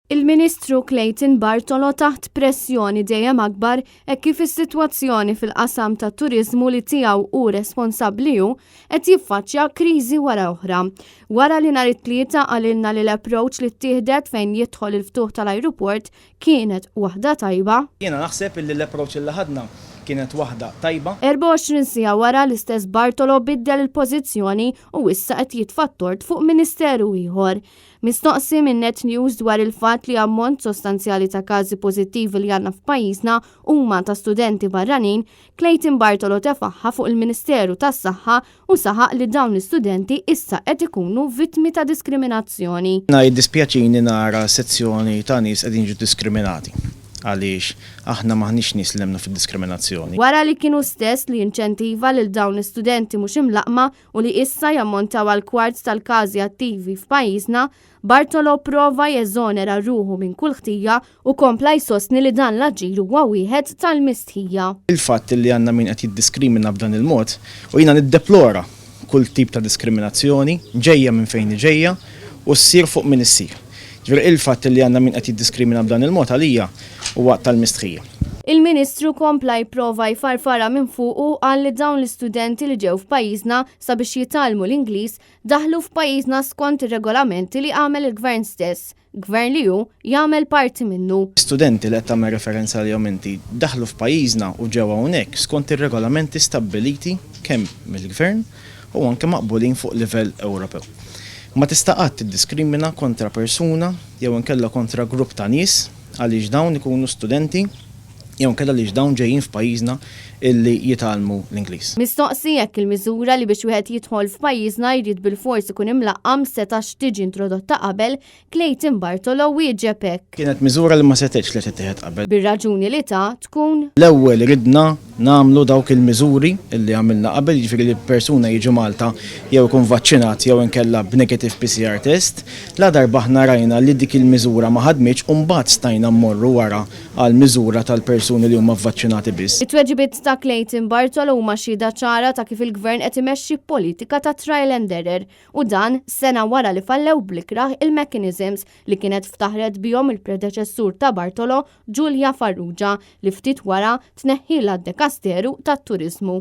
Il-Ministru Clayton Bartolo taħt pressjoni dejjem akbar hekk kif is-sitwazzjoni fil-qasam tat-turiżmu li tiegħu hu responsabbli hu qed jiffaċċja kriżi wara oħra. Wara li nhar it-Tlieta qalilna li l-approach li ttieħdet fejn jidħol il-ftuħ tal-ajruport kienet waħda tajba. Jiena naħseb illi l-approach illi ħadna kienet waħda tajba. 24 siegħa wara l-istess Bartolo biddel il-pożizzjoni u issa qed jitfa' t-tort fuq ministeru ieħor. Mistoqsi minn Net News dwar il-fatt li ammont sostanzjali ta' każi pożittivi li għandna f'pajjiżna huma ta' studenti barranin, Clayton Bartolo tefagħha fuq il-Ministeru tas-Saħħa u saħaq li dawn l-istudenti issa qed ikunu vittmi ta' diskriminazzjoni. Jiena jiddispjaċini nara sezzjoni ta' nies qegħdin jiġu diskriminati għaliex aħna m'aħniex nies li nemmnu fid-diskriminazzjoni. Wara li kien hu stess li inċentiva lil dawn l-istudenti mhux imlaqqma u li issa jammontaw għal kwart tal-każi attivi f'pajjiżna, Bartolo pprova jeżonera ruħu minn kull ħtija u kompla jsostni li dan l-aġir huwa wieħed tal-mistħija. Il-fatt li għandna min qed jiddiskrimina b'dan il-mod, u jiena niddeplora kull tip ta' diskriminazzjoni, ġejja minn fejn hi ġejja u ssir fuq min issir. Jiġifieri il-fatt li għandna min qed jiddiskrimina b'dan il-mod għalija huwa tal-mistħija. Il-Ministru kompla jipprova jfarfarha minn fuqu u qal li dawn l-istudenti li ġew f'pajjiżna sabiex jitgħallmu l-Ingliż daħlu f'pajjiżna skont ir-regolamenti li għamel il-Gvern stess, Gvern li hu jagħmel parti minnu. L-istudenti li qed tagħmel referenza għalihom inti daħlu f'pajjiżna u ġew hawnhekk skont ir-regolamenti stabbiliti kemm mill-Gvern u anke maqbulin fuq livell Ewropew. Ma tista' qatt tiddiskrimina kontra persuna jew inkella kontra grupp ta' nies għaliex dawn ikunu studenti jew inkella għaliex dawn ġejjin f'pajjiżna illi jitgħallmu l-Ingliż. Mistoqsi jekk il-miżura li biex wieħed jidħol f'pajjiżna jrid bilfors ikun imlaqqam setax tiġi introdotta qabel, Clayton Bartolo wieġeb hekk. Kienet miżura li ma setgħetx li tittieħed qabel. Bir-raġuni li ta tkun. L-ewwel ridna nagħmlu dawk il-miżuri li għamilna qabel, jiġifieri li persuna jiġi Malta jew ikun vaċċinat jew inkella b'negative PCR test. Ladarba aħna rajna li dik il-miżura ma ħadmitx u mbagħad stajna mmorru wara għall-miżura tal-persuni li huma vvaċċinati biss. It-tweġibiet ta' Clayton Bartolo huma xhieda ċara ta' kif il-Gvern qed imexxi b'politika ta' trial and error u dan sena wara li fallew bl-ikrah il-mechanisms li kienet ftaħret bihom il-predeċessur ta' Bartolo, Julia Farrugia, li ftit wara tneħħielha d-dekasteru tat-turiżmu.